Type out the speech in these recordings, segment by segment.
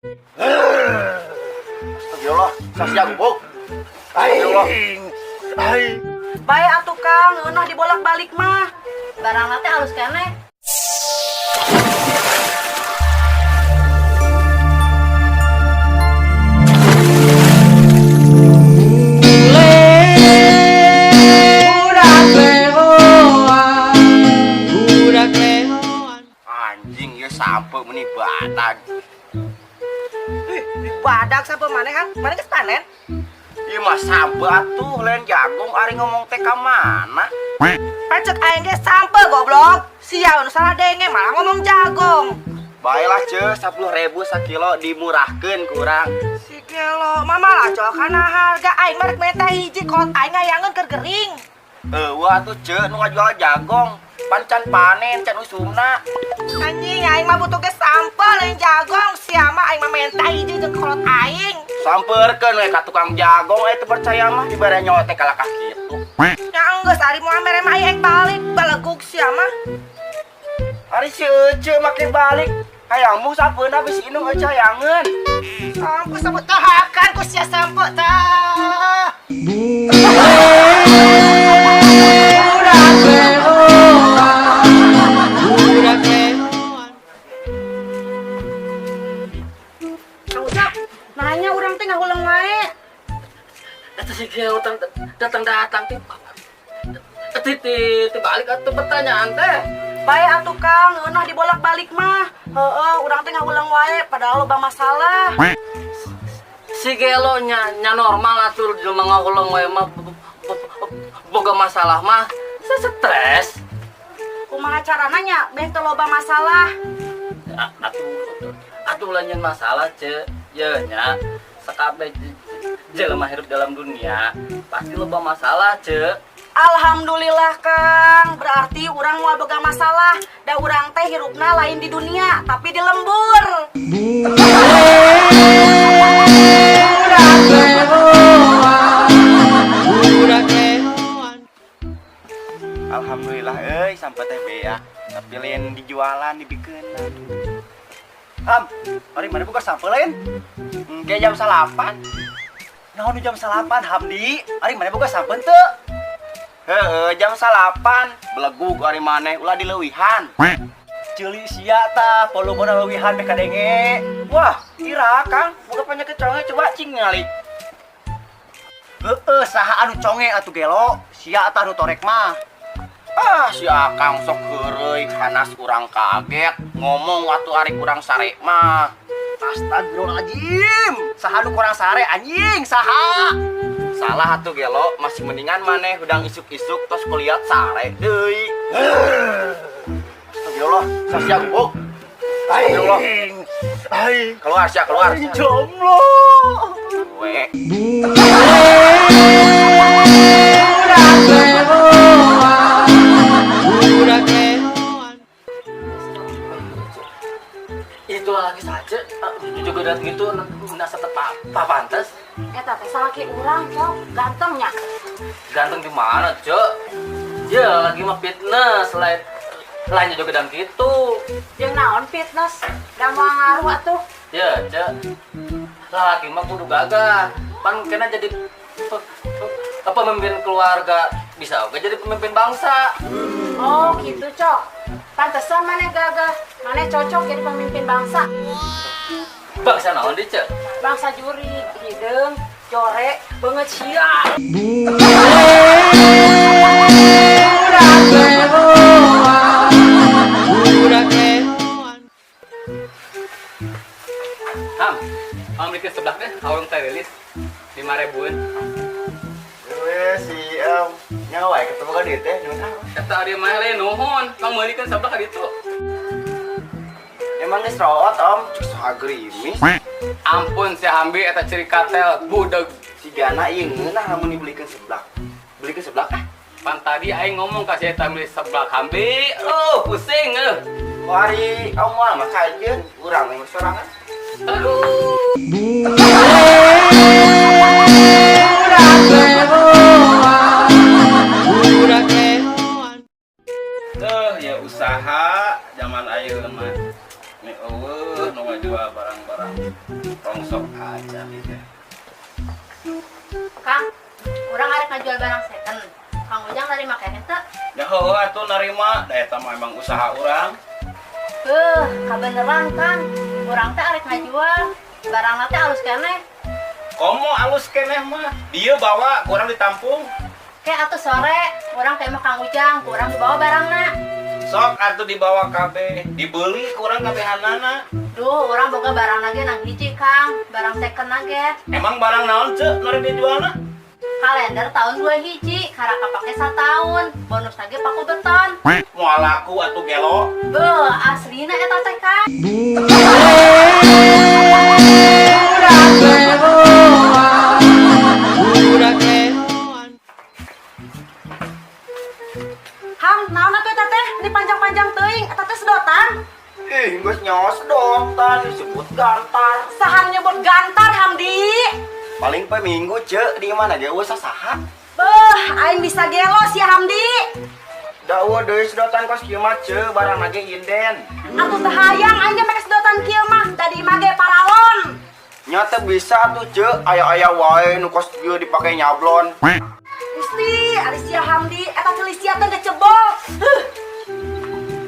Astagfirullah, sia gubuk. Astagfirullah. Aing. Bae atuh, Kang, ngeunah dibolak-balik mah. Barang teh halus keneh. Anjing ya sampe meni badag. Ih, badag sampe maneh kan? Maneh geus panen? Ieu mah sampe atuh lain jagung, ari ngomong teh ka mana? Pacek aing ge sampe, goblok. Sia nu salah denge malah ngomong jagung. Baelah ceu, 10.000 sakilo dimurahkeun ku urang. Si gelo, mama lah cok kana harga aing mah rek menta hiji kot aing ngayangeun keur gering. Eueuh atuh ceu nu ngajual jagong, pan can panen can usumna. Anjing aing mah butuh ge sampe lain jagong, sia mah aing mah menta hiji jeung kolot aing. Sampeurkeun we ka tukang jagong aya teu percaya mah dibere nyawa teh kalakah kitu. Nya enggeus ari moal mere mah aing balik balegug sia mah. Ari si Ece make balik. Hayangmu sampeuna bisi indung Ece hayangeun. Sampe sampe tahakan ku sia sampe tah. Kang Ucap, nanya urang teh ngahuleng wae. Eta si Geo datang datang teh ti balik atuh pertanyaan teh. Bae atuh, Kang, ngeunah dibolak-balik mah. Heeh, urang teh ngahuleng wae padahal loba masalah. Si Gelo nya normal atuh jelema ngahuleng wae mah boga masalah mah saya stres. Kumaha carana nya beh teu loba masalah? Atuh atuh lanjut masalah ce ye nya sakabeh jelema hirup dalam dunia pasti loba masalah ce. Alhamdulillah, Kang, berarti urang moal boga masalah. Da urang teh hirupna lain di dunia, tapi di lembur. Alhamdulillah euy sampe teh beak. Tapi lain dijualan dibikeun. Ham, ari mana buka sampe lain? Engke jam 9. Naon jam 9 Hamdi? Ari mana boga sampeun teu? Heeh, jam 9. Belegug ari maneh ulah dileuwihan. Ceuli sia tah, volumena leuwihan meh kadenge. Wah, ira Kang, boga penyakit conge coba cing ngali. Heeh, saha anu conge atuh gelo? Sia tah anu torek mah. Ah, si Akang sok heureuy, hanas urang kaget. Ngomong atuh ari kurang sare mah. Astagfirullahaladzim. Saha nu kurang sare anjing, saha? Salah atuh gelo, masih mendingan maneh hudang isuk-isuk tos kuliat sare deui. Astagfirullah, sia gubuk. Astagfirullah. Aing. Keluar sia, keluar. Aing jomblo. We. Itu lagi saja juga datang itu nasa tepat pantas. Eta teh salaki urang, Cok. Gantengnya. Ganteng gimana, Cok? Ya lagi mah fitness lain lainnya juga dan gitu. Jeung naon fitness? Da moal ngaruh atuh. Ya, Cok. Laki mah kudu gagah. Pan kena jadi pemimpin keluarga, bisa oke jadi pemimpin bangsa. Oh, gitu, Cok. Pantesan maneh gagah. Maneh cocok jadi pemimpin bangsa. Bangsa naon di, Cok? Bangsa juri, hideung, jore, beungeut sia. Ham, am bikin sebelah deh, awang teh rilis 5 ribuan. We si em nyawa ketemu ka dieu teh nyun ah. Kata ari mah lain nuhun, pang meulikeun sebelah ka ditu. Emang geus root om, cuk saha gerimis. Ampun si Hambi eta ciri katel budeg. Si Gana ieu ngeunah lamun dibelikeun seblak. Belikeun seblak ah. Pan tadi aing ngomong ka si eta meuli seblak Hambi. Oh, pusing euy. Kok ari om moal mah kajeun urang mah sorangan. Aduh. Tuh ya usaha zaman ayeuna mah. Nih eueuh nu ngajual barang-barang. Rongsok aja gitu. Kang, urang arek ngajual barang second. Kang Ujang narima keneh teu? Ya heueuh atuh narima, da eta mah emang usaha urang. Heuh, kabeneran Kang. Urang teh arek ngajual. Barangna teh alus keneh. Komo alus keneh mah, dieu bawa ku urang ditampung. Ke atuh sore, urang ka imah Kang Ujang, ku urang dibawa barangna. Sok atuh dibawa kabeh, dibeli ku urang kabehanana. Duh, urang boga barang ge nang hiji, Kang. Barang second ge. Emang barang naon ceu nu rek dijualna? Kalender tahun 2 hiji, karak kapake satahun. Bonus lagi paku beton. Moal laku atuh gelo. Beuh, aslina eta teh, Kang. Ham, naon atuh eta teh? Ini panjang-panjang teuing, eta teh sedotan. Ih, geus nyawa sedotan disebut gantar. Saha nyebut gantar, Hamdi? Paling pe minggu ceu di mana ge eueuh saha. Beuh, aing bisa gelo sia Hamdi. Da eueuh deui sedotan kos kieu mah ceu, barang ge inden. Atuh teu hayang aing ge make sedotan kieu mah, da di imah ge paralon. Nya teu bisa atuh ceu, aya-aya wae nu kos kieu dipake nyablon. Gusti, ari sia Hamdi, eta ceuli sia teh geus cebol. Heuh.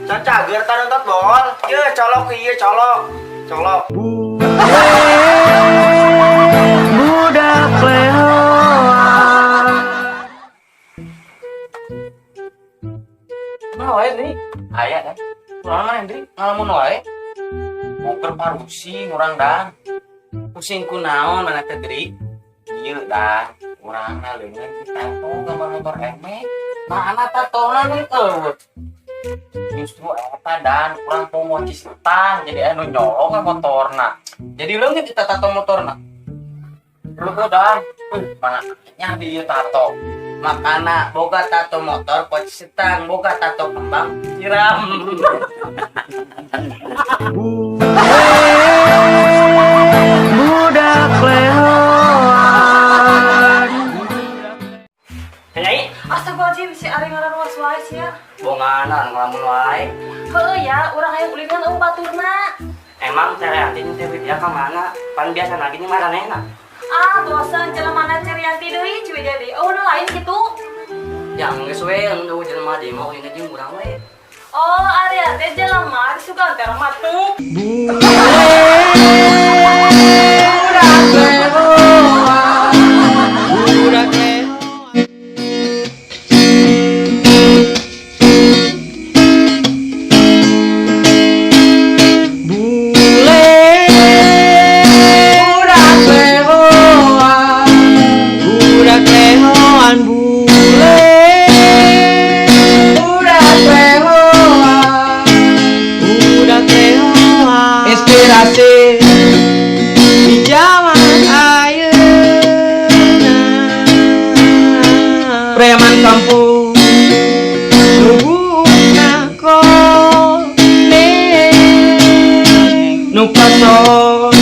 Can cager tah nonton bol. Ye colok ieu colok. Colok. Budak lehoan. Mana wae Dri? Aya kan? Urang mana Dri? Ngalamun wae. Moker parusing urang dan. Pusing kunaon mana teh Dri? Ieu dan urangna leungeun ditato gambar motor emek. Mana tatona nih eueuh. Justru eta dan urang pomo cisetan jadi anu nyolong ka motorna. Jadi leungit eta tato motorna. Leuh dan, mana nya di ieu tato. Makana boga tato motor poci setang, boga tato kembang siram. Budak lehoan. Nyai, Astagfirullahaladzim, si Ari ngaran wae sia. bonganan ngalamun wae. Heueuh ya, urang hayang ulinan eueuh baturna. Emang teh Rianti jeung teh Widya ka mana? Pan biasa lagi nya maranehna. Ah, bosen jelema na Rianti deui, cuy dia deui. Oh, nu lain kitu. Yang geus we nu jelema di mau inget jeung urang we. Oh, Ari teh jelema suka teh matuk. Budak lehoan. Budak lehoan. Bule budak lehoan. Budak lehoan bule. Budak lehoan. Budak lehoan. Inspirasi di zaman ayeuna. Preman kampung nubukna koneng nu pasok